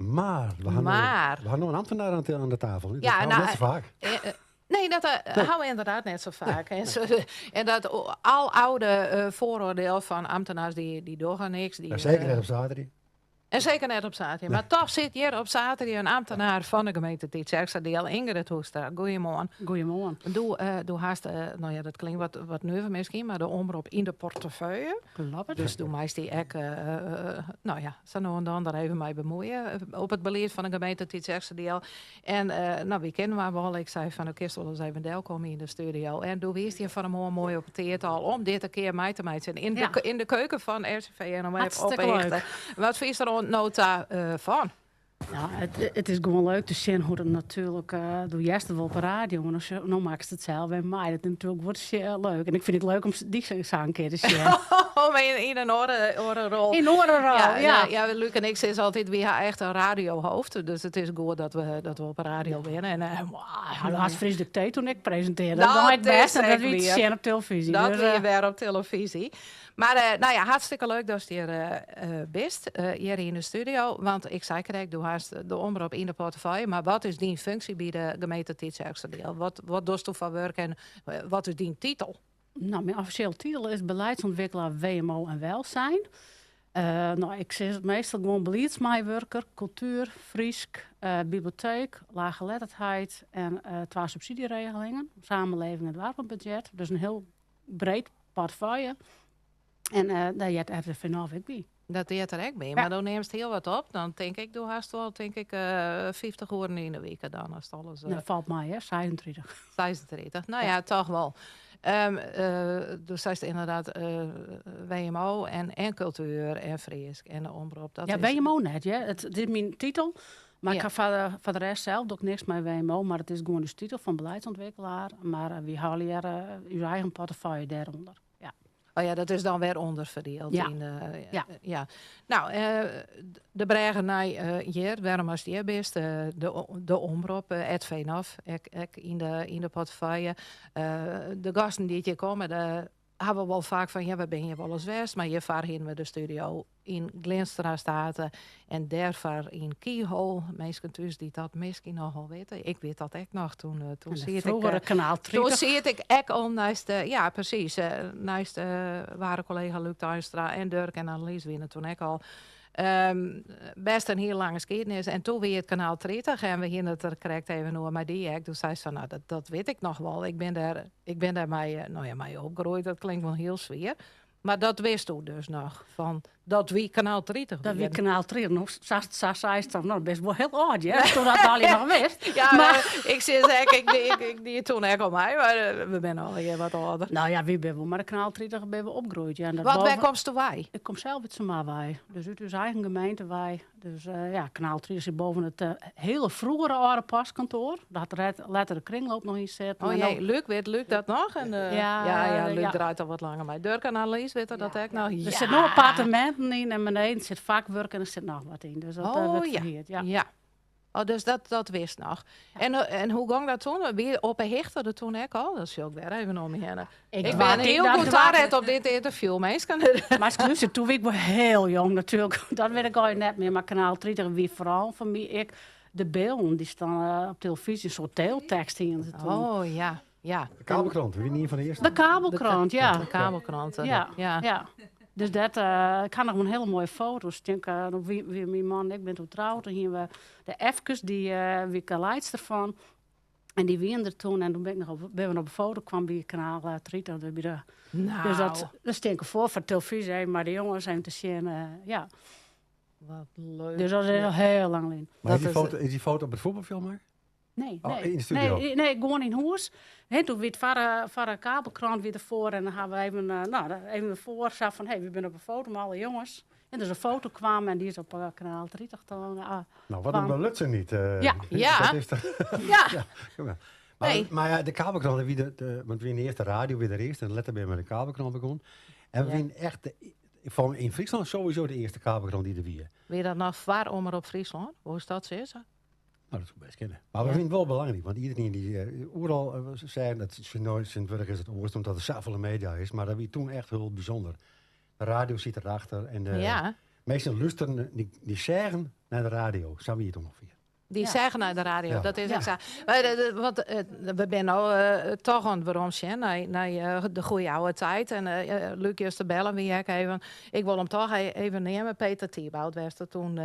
Maar we ha Maar. we ha no in ambtenaar oan de tafel. Dat Ja, ha we nou, net sa faak. Nee, dat ha we ynderdaad net sa faak. En dat aloude vooroordeel fan ambtenaars dy dogge niks. Dy, Ja, seker net op saterdei. En seker net op saterdei. Mar toch sit hjir op saterdei in ambtenaar fan de gemeente Tytsjerksteradiel, Ingrid Hoekstra. Goeiemoarn. Goeiemoarn. Do hast, no ja, dat klinkt wat nuver miskien, mar de omrop yn de portefeuille. Kloppet. Dus do meist dy ek, no ja, sa no en dan der even mei bemuoie op it belied fan de gemeente Tytsjerksteradiel. En no, wy kenne inoar wol. Ik sei fan, no kinst wol ris even delkomme yn de studio. En doe wiest hjir fan 'e moarn moai op 'e tiid al om dit in kear mei te meitsjen. Yn de, yn de keuken fan RTV NOF op Hartstikke 'e leuk. hichte. Wat fynst der oant no ta fan? Ja, it is gewoan leuk te sjen hoe't it natuerlik, do hearst it wol op de radio, mar no makkest it sels wer mei. Dat is natuerlik wol leuk. En ik fyn it leuk om dy sa in kear te sjen. Oh, yn in oare rol. Yn in oare rol, Ja, ja. ja, Luc en ik sizze altyd, wy ha echt in radiohoofd. Dus it is goed dat we op de radio binne. En, Do hast Frysk Diktee toen ik presintearre. Dat Dat ik bêst is en dat ek wie te wier. sjen op telefyzje. Dat Dus, wie wer op telefyzje. Mar no ja, hartstikke leuk datst hjir bist, hjir yn de studio. Want ik sei krekt, do hast de omrop yn de portefeuille. Mar wat is dyn funksje by de gemeente Tytsjerksteradiel? Wat dochsto foar wurk en wat is dyn titel? No, myn offisjele titel is beleidsûntwikkelaar WMO en welzijn. No, ik sis meastal gewoan beliedsmeiwurker, kultuer, Frysk, biblioteek, laaggeletterdheid en twa subsidieregelingen, samenleving en doarpenbudzjet. Dus in hiel breed portefeuille. En dêr heart RTV NOF ek by. Dat heart der ek by. Ja. Mar do neamst hiel wat op. Dan tink ik, do hast wol, tink ik, 50 oeren yn de wike dan, ast alles... Dat falt mei, hè? 36. 36. No ja, toch wol. Do seist ynderdaad WMO en kultuer en Frysk en de omrop. Dat Ja, is WMO net, hear. It is myn titel, mar ik Ja. ha foar de rest sels doch ik niks mei WMO, mar it is gewoan ús titel fan beleidsûntwikkelaar. Mar wy ha allegearre ús eigen portefeuille dêrûnder. Ja. Oh ja, dat is dan wer ûnderferdield. Ja. Yn, Ja. ja. No, de brêge nei hjir, wêrom ast hjir bist, de omrop, RTV NOF, ek yn de portefeuille. De gasten dy't hjir komme, de hawwe wol faak fan, ja, we binne hjir wolris west, mar hjirfoar hiene we de studio yn Glinstra State en dêrfoar yn Keyhole. Minsken thús dy't dat miskien noch wol witte. Ik wit dat ek noch. Toen En de siet ik, froegere Kanaal toen 30. siet ik ek al neist, ja, presys, neist ware kollega Luc Tuinstra en Durk en Annelies wiene toen ek al. Bêst in hiel lange skiednis. En toen wie it Kanaal 30 en we hiene it der krekt even oer mei dy ek. Doe seist fan, no, dat wit ik noch wol. Ik bin dêr mei, no ja, mei opgroeid. Dat klinkt wol hiel swier. Mar dat witsto dus noch, fan dat wie Kanaal 30. Dat wie Kanaal 30. No, sa seist dan, no, bist wol hiel âld, hear. Asto dat allegear noch witst. Ja, Mar ik sis ek, ik die toen ek al mei, mar we binne allegear wat âlder. No ja, wy binne wol mei de Kanaal 30 binne we opgroeid. Ja, en dat Want wêr boven komsto wei? Ik kom sels út Sumar wei. Dus út ús eigen gemeente wei. Dus ja, Kanaal 30 sit boven it hiele froegere âlde postkantoar. Dêr hat letter de kringloop noch yn sitten. Oh En no jee, Luc, wit Luc dat noch? En, Ja, ja, ja, Luc ja. draait al wat langer mei. Durk en Annelies witte dat Ja, ek ja. noch? Der Ja. sit no apparteminten yn en beneden sit fakwurk en der sit noch wat yn. Dus dat Oh, wurdt ja. ferhierd, ja. Ja. Oh, dus dat wist noch. Ja. En hoe gong dat toen? Wie op 'e hichte der toen ek al? Dat sjoch ik wer even om my hinne. Ik Ik doar bin ik hiel dat goed doar taret op dit ynterview, minsken. Mar luister, toen wie ik wol hiel jong natuerlik. Dat wit ik al net mear. Mar Kanaal 30 wie foaral foar my ek de bylden. Dy stean op telefyzje, in soart teletekst hiene se toen. Oh ja, ja. De kabelkrant, wie ien fan de earste? De kabelkrant, ja. De kabelkrant, Ja, ja. ja. Dus dat, ik ha noch in hiele moaie foto's. Tink, wie myn man en ik binne toen troud. Toen hiene we de efkes, dy wie ik leidster fan. En dy wiene der toen en toen bin ik noch op, binne we op de foto kwam by Kanaal 30. Dus by de, Nou. Dus dat, dat stean ik foar foar telefyzje, even mei de jonges even te sjen, ja. Wat leuk. Dus dat is al hiel lang lyn. Mar is Dat dy is foto, is dy foto op it fuotbalfjild makke? Nee, Oh, nee. yn de studio? Nee, nee, gewoan yn hûs. Hè, toen wie it foar de kabelkrant wie derfoar en dan ha we even, no, even derfoar sa fan, hey, we binne op in foto mei alle jonges. En dus in foto kwam en dy is op Kanaal 30 dan. Nou, wat een kwam. belutsenheid. Ja. Ja. Dat is toch Ja. Ja, kom maar. Maar, Nee. maar ja, de kabelkrant, wie de, want wie in de earste radio wie de earste en letter binne we mei de kabelkrant begûn. En we Ja. wienen echt de, fan yn Fryslân sowieso de earste kabelkrant dy't der wie. Wie dat noch foar Omrop Fryslân? Hoe is dat sizze? Nou, dat soe bêst kinne. Mar we Ja. fine it wol belangryk, want iderien dy't oeral sei, dat is no tsjintwurdich is it oars omdat der safolle media is, mar dat wie toen echt hiel bysûnder. De radio siet derachter en de Ja. minsken lústeren, dy seagen nei de radio. Sa wie it ûngefear. Dy seagen nei de radio, Ja. dat is Ja. ek sa. Maar, want we binne no toch oan it weromsjen nei, nei de goede oude tijd. En Luc juster bellen wie ek even. Ik wol him toch even neame. Peter Tiebout wêr'tst it toen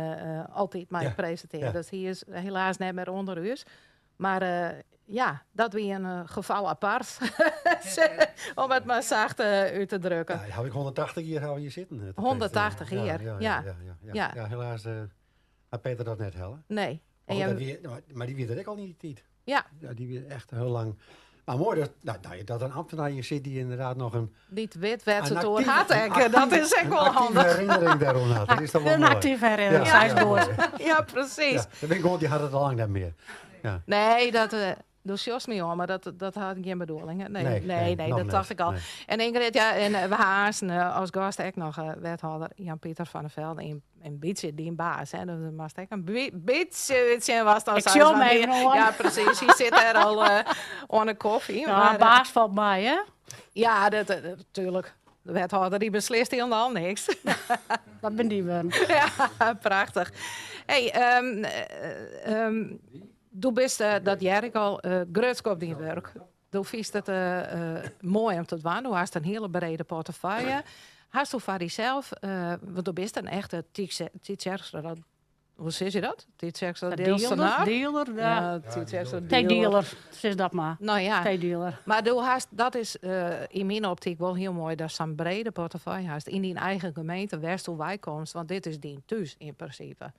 altyd mei presintearre. Dus hy is helaas net mear ûnder ús. Mar ja, dat wie in gefal apart. Om it mar sacht út te drukken. Ja, haw ik 180 jier haw hjir sitten. 180 jier, Ja, ja. ja, ja, ja, ja. Ja. Ja, helaas hat Peter dat net helle. Nee. En Maar, goed, je- dat wie, nou, mar dy wie der ek al yn dy tiid. Ja. Ja, dy wie echt hiel lang. Mar moai dat, nou, nou, dat in ambtenaar hjir sit dy't ynderdaad noch in, Dy't wit wêr't in it oer aktive- hat in ek. Dat is ek in wol aktive handich. herinnering dêroan hat. Dat is toch wol In moai. aktive herinnering, Ja, sa is ja, goed. moai. Ja, precies. Ja, dat bin ik gewoan, dy hat it al lang net mear. Ja. Nee, dat, do sjochst my oan, mar dat, dat hat gjin bedoeling. Nee, nee, Nee, nee, nee, nee, noch dat net. tocht ik al. Nee. En Ingrid, ja, en we ha aanst as gast ek noch wethâlder Jan-Pieter van der Velde. In, in bytsje dyn baas, hè. Dus moatst ek in bytsje útsjen watst dan Ik seist, sjoch him want even oan. Ja, presys. Hy sit dêr al oan de kofje. Ja, Maar, baas falt mei, hè? ja, dat, tuerlik. De wethâlder dy beslist hielendal niks. Dat binne dy wurden. Ja, prachtich. Hey, do bist, dat hear ik al, grutsk op dyn wurk. Do fynst it moai om te dwaan. Do hast in hiele brede portefeuille. Hasto foar dysels, want do bist in echte Tytsjerkster, hoe sizze je dat? Tytsjerkster Dealer, dealer, ja. Ja, Tytsjerkster Theedealer, sis dat mar. Nou ja. Theedealer. Mar do hast, dat is yn myn optyk wol hiel moai, datst sa'n brede portefeuille hast yn dyn eigen gemeente, wêr'tsto weikomst, want dit is dyn thús yn prinsipe.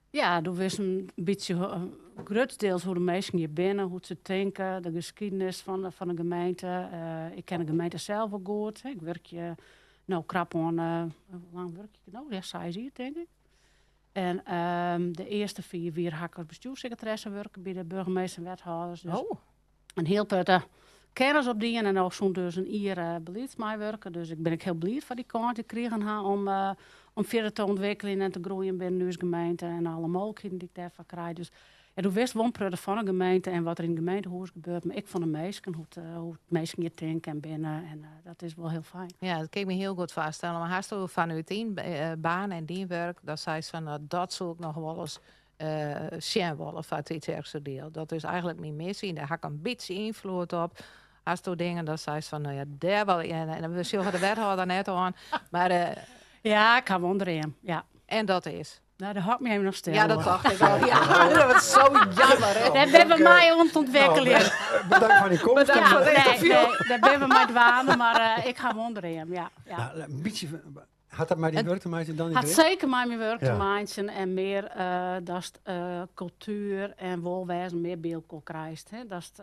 Ja, do witst in bytsje grutdiels hoe't de minsken hjir binne, hoe't se tinke, de skiednis fan de gemeente. Ik ken de gemeente sels wol goed. Hè. Ik wurkje no krap oan, hoe lang wurkje ik no? Ja, 6 jier tink ik. En de earste 4 jier ha ik as bestjoerssekretaresse wurke by de burgemeester en wethâlders. Dus in hiel protte kennis opdien en no sûnt dus in jier beliedsmeiwurker. Dus ik bin ek hiel bliid foar dy kâns dy't ik krigen ha om fierder te ûntwikkeljen en te groeien binnen ús gemeente en alle mooglikheden dy't ik dêrfoar krij. Dus ja, do witst wol in protte fan de gemeente en wat der yn it gemeentehûs gebeurt, mar ek fan de minsken, hoe't minsken hjir tinke en binne. En dat is wol hiel fijn. Ja, dat kin ik my hiel goed foarstelle. Mar hasto fanút dyn baan en dyn wurk, dat seist fan, no, dat soe ik noch wolris sjen wolle foar Tytsjerksteradiel. Dat is eigentlik myn missy en dêr ha ik in bytsje ynfloed op. Hasto dingen dat seist fan, no ja, dêr wol ik, en we sjogge de wethâlder net oan, mar Ja, ik ha wol in dream, ja. En dat is? Nou, dêr hâld ik my even noch stil. Ja, dat tocht ik al. Ja, dat is sa jammer, hè? Dêr binne we mei oan it ûntwikkeljen. Nou, bedankt foar dyn komst. Bedankt foar it Nee, ynterview. nee, dêr binne we mei dwaande, mar ik ha wol in dream, ja, ja. Nou, in bytsje, hat dat mei dyn wurk te meitsjen dan? Hat seker mei myn wurk te meitsjen en mear datst kultuer en wolwêzen mear by elkoar krijst. Hè? Datst,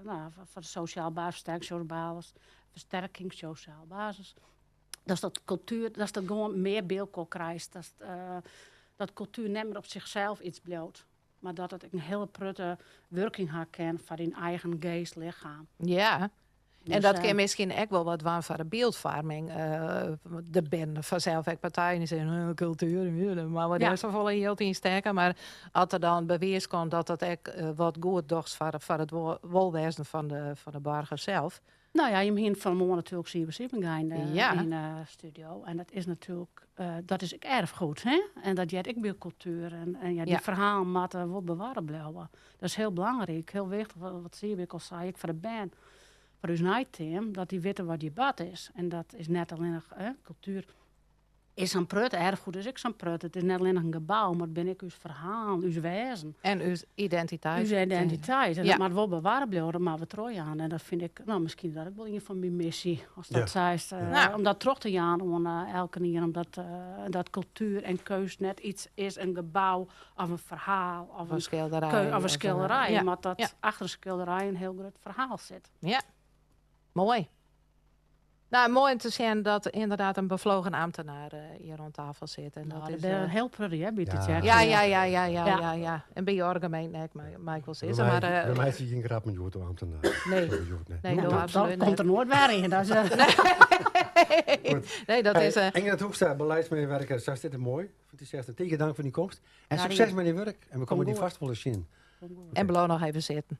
no, foar de sosjale basis, fersterking sosjale basis, fersterking sosjale basis. Datst dat kultuer, datst dat gewoan mear by elkoar krijst. Datst, dat kultuer net mear op sichsels iets bliuwt. Mar dat it ek in hiele protte wurking ha kin foar dyn eigen geast, lichem. Ja. En Dus, dat kin miskien ek wol wat dwaan foar de byldfoarming. Der binne fansels ek partijen dy't sizze, kultuer, mar wat dêr safolle jild yn stekke. Mar as der dan bewiis komt dat dat ek wat goed docht foar it wolwêzen fan de boarger sels. Nou ja, jim hiene fan 'e moarn natuerlik Siebe Siebenga yn de yn de studio. En dat is natuerlik, dat is ek erfgoed, hè? En dat heart ek by kultuer. En ja, dy ferhalen moatte wol bewarre bliuwe. Dat is hiel belangryk, hiel wichtich, wat Siebe ek al sei, ek foar de bern, foar ús neiteam, dat dy witte wat hjir bard is. En dat is net allinnich, hè, kultuer is sa'n protte, erfgoed is ek sa'n protte. It is net allinnich in gebou, mar it binne ek ús ferhalen, ús wêzen. En ús identiteit. Ús identiteit. En dat moat wol bewarre bliuwe, dat moatte we trochjaan. En dat fyn ik, no, miskien dat ek wol ien fan myn missy, as dat seist. Om dat troch te jaan oan elkenien, omdat dat kultuer en keunst net iets is, in gebou of in ferhaal of Of in skilderij. of in skilderij, mar dat achter de skilderij in hiel grut ferhaal sit. Ja, moai. Nou, moai om te sjen dat ynderdaad in beflogen ambtenaar hjir oan tafel sit. En Nou, dat dat is, binne hiel protte, hè, by de Ja, ja, ja, ja, ja, ja, ja. En by jo gemeente ek, mei ik wol sizze. By Mar, my sit gjin grap mei hjoed ambtenaar. Nee. Sorry, hjoed, nee. Nee, Noait. doe Dat absoluut komt der net. noait wer yn. Dat is, Goed. Nee, dat Hey, is, Ingrid Hoekstra, beleidsmedewerker, sa sit it moai. Want dy seit, tige dank foar dyn komst. En Ja, sukses die mei dyn wurk. En we Kom komme dy goed. fêst wol ris sjen. Kom goed. En bliuw noch even sitten.